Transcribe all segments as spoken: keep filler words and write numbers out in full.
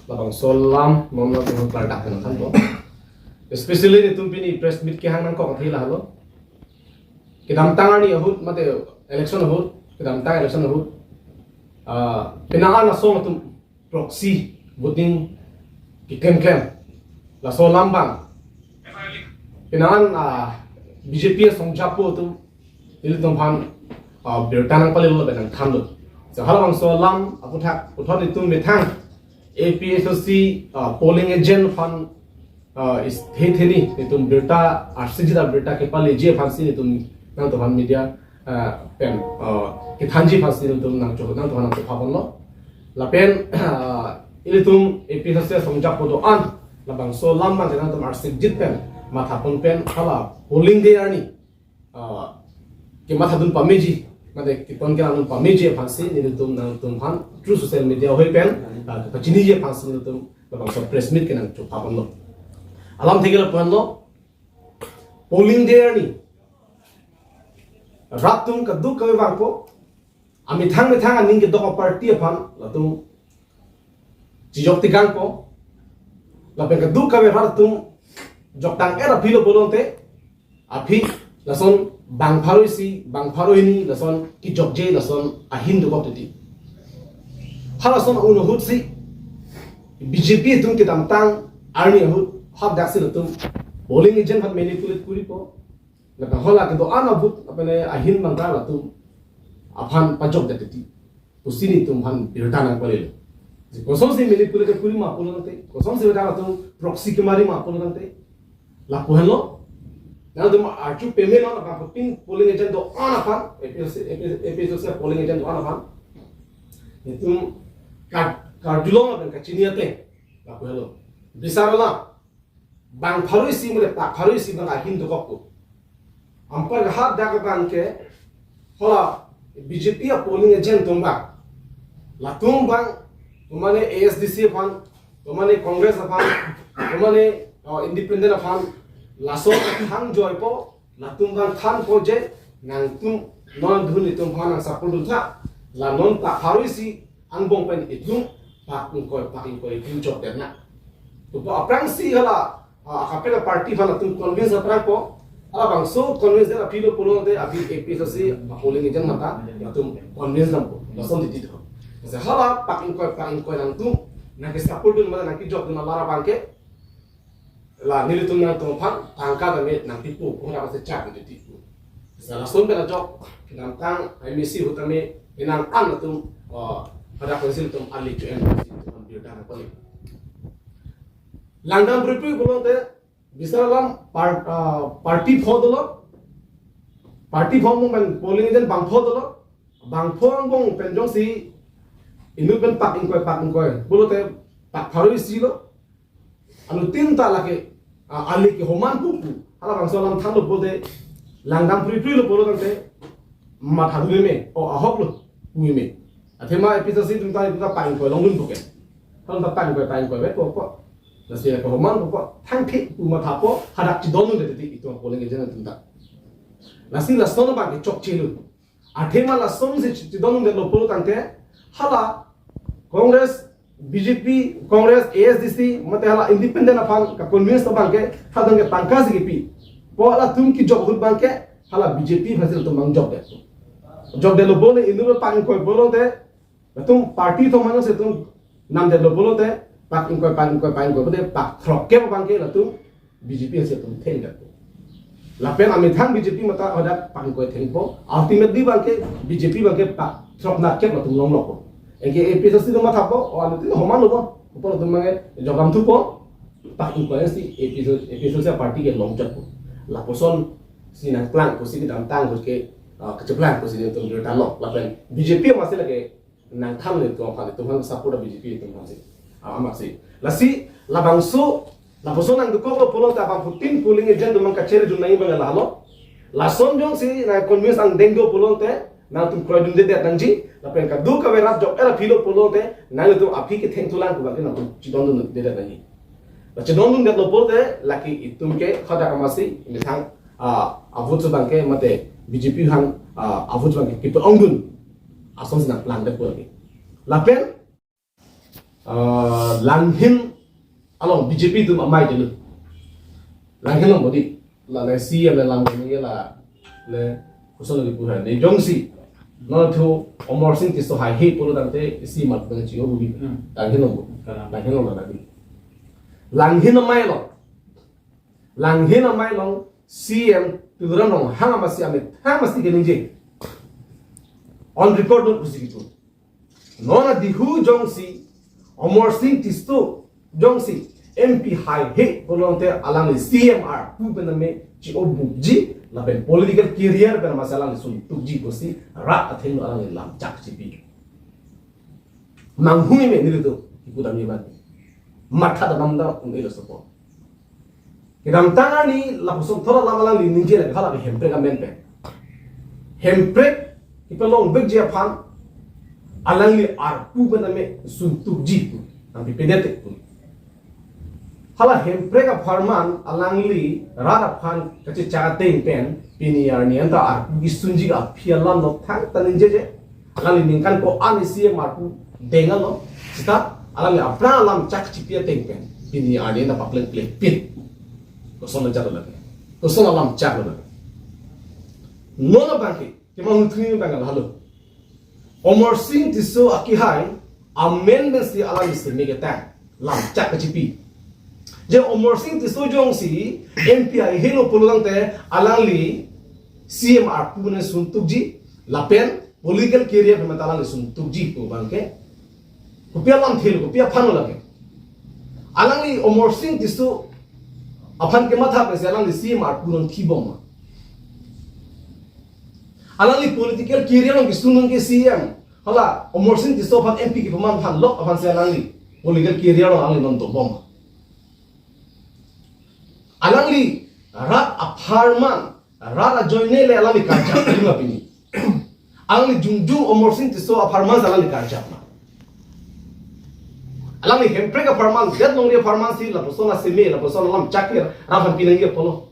Labangso alam non latum klardak nangthanpo. Especially netum pini press meet kehang nangkok athe lahelo. Kedamtang arni ahut mate election ahut, kedamtang election ahut, ah, penang an asong atum proxy voting keklemklem. Laso alam abang penang an, ah, B J P asong japo atum ilitum aphan, ah, birta nangpalelo lapen nangthanlo. So halabangso alam aphuthak puthot netum methang A P H L C, ah, polling agent aphan, ah, is the theni netum birta, arsikjit abirta kepaleji aphansi netum nangtumphan media, ah, pen, ah, kethanji aphansi netum nangcho nangtumphan nangchophaponlo. Lapen, ah, ilitum A P H L C asong japo do-an labangso alam abang nangtum arsikjit pen mathapon pen hala polling day arni, ah, kemathadun pameji, mate keton kelang dun pameji aphansi netum nangtumphan through social media ahoi pen, ah, pachiniji aphansi netum labangso press meet kenangchophaponlo. Alamthe ke lapu-anlo, polling day arni rat atum kadokave vangpo, amethang methang aning kedok aparty aphan latum chijok tigangpo. Lapen kadokave rat atum joktang-et aphi lo pulote, aphi lason bang pharo isi, bang pharo hini lason kejokje lason ahin dokok titi. Halason un ahutsi B J P atum kedamtang arni ahut hadaksi latum polling agent aphan manipulate koripo. Lapen hala kedo-an a-vote apene ahin abang ta latum aphan pajokdet titi pusi netum aphan birta nangpalelo. Kosonsi manipulate korima pulo tangte, kosonsi latum proxy kemarima pulo tangte, lapu henlo. Nangtum arju pame lo, lapen pin polling agent do-an aphan, A P H L C, A P H L C polling agent do-an aphan netum kar-, karjulong lapen kachini ateng, lapu henlo. Bisar alam, bang pharo isi mule pak pharo isi abang ahin dokokpo. Anpar hadak abangke hala B J P a-polling agent atum abang, latum abang, tomane A S D C aphan, tomane Congress aphan, tomane, uh, independent aphan, lason thang joipo, latum abang thanpo je, nangtum non dun itum aphan nang support duntha, la non pak pharo isi angbong pen itum pak ingkoi, pak ingkoi itum jokdet na. Tupo aphrangsi hala, ah, kapela party aphan latum convince aphrangpo. Halabangso convince det aphi lo pulote aphi A P H L C a-polling agent mata latum convince dampo. Lason titi do. Masa hala pak ingkoi, pak ingkoi nangtum nangkesupport dun mate nangkejok dun alar abangke, la nelitum nangtumphan tangka tame nangpipo, pu hadak ase chak itu tipu. Sa lason pen ajok kedamtang M A C ahut tame penang an latum, uh, hadak pensi latum ali cho-en pensi latum birta nangpale. Langdam phripri pulote bisar alam par-, uh, party pho dolo. Party pho mo man polling agent bang pho dolo. Bang pho angbong pen jongsi inut pen pak ingkoi, pak ingkoi pulote pak pharo isi lo. Anuttin ta lake, ah, ali ke homan pupu. Halabangso alam thanlo pulote langdam phripri lo pulo tangte mathadun me, o ahok lo, pu me. Athema A P H L C atum ta, atum ta pak ingkoi longdunpo ke. Halata pak ingkoi, pak ingkoi vet po po. Lasi lake homan po po. Thangthik pu mathapo, hadak chidondundet titi itum a-polling agent atum ta. Lasi lason abangke chokche lo. Athema lasonsi chidondundetlo pulo tangte, hala Congress, B J P, Congress, A S D C, mate hala independent aphan ka-convince abangke, hadak ke tangka si kipipo, halatum kejok ahut abangke, hala B J P aphansi latum abang jokdet. Jokdetlo pulo inut pak ingkoi pulote, latum party thom mane si latum namdetlo pulote, pak ingkoi, pak ingkoi, pak ingkoi pulote pak throkkep abangke latum B J P ansi latum thengdet. Lapen amethang B J P mata hadak pak ingkoi thengpo. Ultimately abangke B J P abangke pak throknat kep latum longlokpo. Anke A P H L C atum mathapo, o anuttin homan lo bo. Apor latum abangke jokdam thupo. Pak ingkoi ansi A P H L C, A P H L C party ke longjokpo. Lapuson si nangplang pusi kedamtang ahut ke, ah, kacheplang pusi netum birta lo. Lapen B J P amatsi lake nangthan le atum aphan, atum aphan support B J P atum aphansi. Ah, amatsi. Lasi, labangso, lapuson nangdukoklo pulote abangphutin polling agent atum abang kachere jun nangji abang lahelo. Lason jongsi nang-convince angdeng do pulote, nangtum kroidundedet nangji, lapen kadokave rat jok-et aphi lo pulote, nanglitum aphi kethengthulang pu abangke nangtum chidondundedet nangji. La chidondundetlo pulote, lake itum ke hadak amatsi, methang, ah, a-vote abangke mate B J P aphan, ah, a-vote abangke kepa-ongdun asonsi nangplangdet pu lake. Lapen ah, Langhin along B J P atum amei dulu. Langhin along bodi. La le C M le lang ni la le koson lagi pura ni jongsi. No thu Amarsing Tisso haihe pulo tangte C M arpu pen chi-o bodi. Hmm. Langhin along. Kalang. Langhin along la tadi. Langhin amei along. Langhin amei along C M Tuliram Ronghang amatsi amethang amatsi keningje. On record note pusi kipu. Non adihu jongsi Amarsing Tisso jongsi M P haihe pulote alangli C M arpu pen tame chi-o bukji lapen political career pen amatsi alangli suntukji pusi rat athengno alangli lam chak chipi. Manghumeme nelitum kipu damji abang. Matha damdam un-e lo sopo. Kedamtang arni lapuson thora lam alangli ningje lake hala ke Hemprek amen pen. Hemprek kepalong vekji aphan alangli arpu pen tame suntukji pu. Nangpipedet pu. Hala Hemprek apharman alangli rat aphan kachechak ateng pen pini arni anta arpu kesunji aphi alam nokthang ta ningjeje. Alangli ningkan ko-an isi marpu denglo. Sita alangli aphrang alam chak chipi ateng pen pini arni anta papleng pleng pin. Koson chak lagi. Koson alam chak lagi. Non abangke, kemang hutri abang halo. Amarsing Tisso akehai amen pensi alangli seme ketang lam chak kachipi. Je Amarsing Tisso jongsi M P haihelo pulo tangte alangli C M arpu pen suntukji lapen political career pen ta alangli suntukji pu abangke. Kopi alamthe lo, kopi aphan lo lake. Alangli Amarsing Tisso aphan kematha pensi alangli C M arpu nangthibom ma. Alangli political career along kesun nang ke C M. Hala Amarsing Tisso aphan M P kepaman aphan lok aphansi alangli political career along alangli non dobom. Alangli rat apharman, rat ajoine le alangli karjap lima pini. Alangli jongjong Amarsing Tisso apharman alangli karjap ma. Alangli Hemprek apharman, det longri apharmansi lapuson aseme, lapuson alam chak ke rat aphan pinangji apotlo.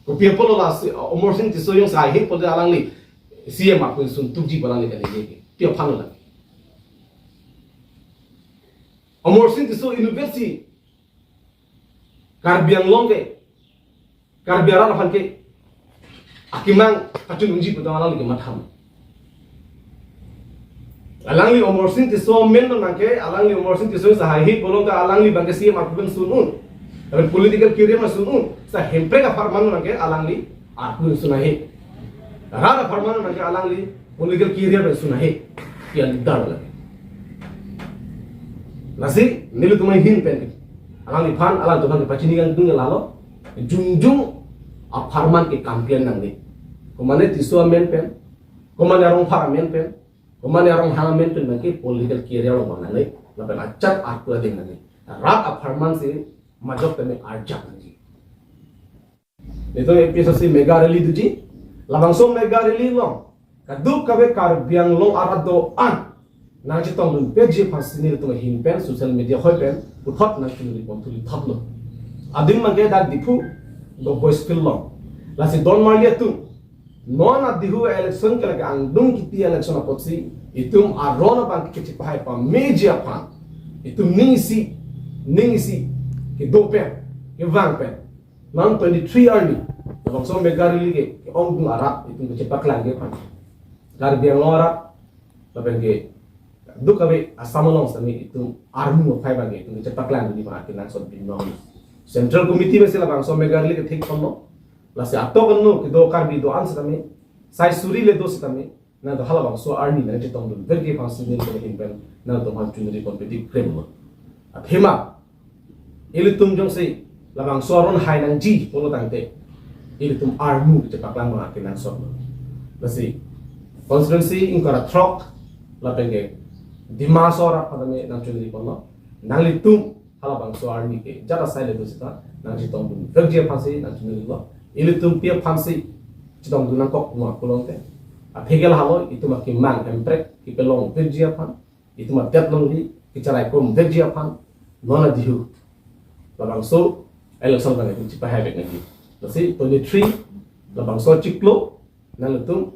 Kopi apotlo lasi Amarsing Tisso jongsi haihe pulote alangli C M arpu pen suntukji pu alangli kaningje ke. Pi aphan lo lake. Amarsing Tisso inutvet si Karbi Anglong ke, Karbi arat aphan ke akemang pachun unji pu tong alangli kematha ma. Alangli Amarsing Tisso amen nangke, alangli Amarsing Tisso jongsi haihe pulo tangte alangli abangke C M arpu pen sun un. Lapen political career ma sun un. Sita Hemprek apharman nangke alangli arpu pen sun haihe. Rat apharman nangke alangli political career pen sun haihe. Pi alam dar lake. Lasi nelitum ahin pen alangliphan, alangtum aphan kepachini kangtung lalo. Jongjong apharman ke complain nangne. Komane Tisso amen pen, komane Rongphar amen pen, komane Ronghang amen pen abangke political career along nangne. Lapen achak arpu adeng nangne. Rat apharmansi majok tame arjap nangji. Nelitum A P H L C mega rally doji, labangso mega rally along kadokave Karbi Anglong arat do-an nangchetongdun peji aphansi nelitum ahin pen social media hoi pen puthot nangchingripon thuli thotlo. Adim abangke dak Diphu Govt. Boys Field along. Lasi don marli atum, non adihu election ke lake angdeng kipi election apotsi itum aron abangke kachepahai pameji aphan itum ning isi, ning isi kedo pen, kevang pen non twenty-three arni labangso mega rally ke ke-ongdung arat itum kachepaklangji aphan, Karbi Anglong arat lapen ke kadokave Assam along sitame itum armu aphai abangke itum kachepaklangji aphan akenangsot binong. Central Committee pensi labangso mega rally kethekponlo. Lasi atok anno kedo Karbi do-an sitame, sai suri le do sitame, nangtum halabangso arni nangchetongdun verji aphansi nelitum ahin pen nangtum aphan chunri ponpe dik krem lo. Athema ilitum jongsi labangso aron hai nangji pulo tangte ilitum armu kachepaklang abang akenangsot lo. Lasi constituency ingkoi ra throk lapen ke Dima Hasao arat aphan tame nangchunriponlo. Nanglitum halabangso arni ke jat asai le do sita nangchetongdun verji aphansi nangchunrilo. Ilitum pi aphansi chetongdun nangkok ma pulote, atheke lahelo itum akemang Hemprek kepalong verji aphan, itum adet longri kecharai krom verji aphan, non adihu labangso election abang itum chepahai vek nangji. Lasi twenty-three labangso chiklo nanglitum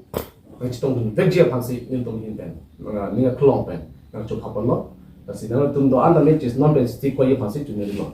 nangchetongdun verji aphansi nelitum ahin pen, nang ning aklong pen nangchophaponlo. Lasi nangtum do-an tame chisnon pen stick ko-i aphansi chunari lo.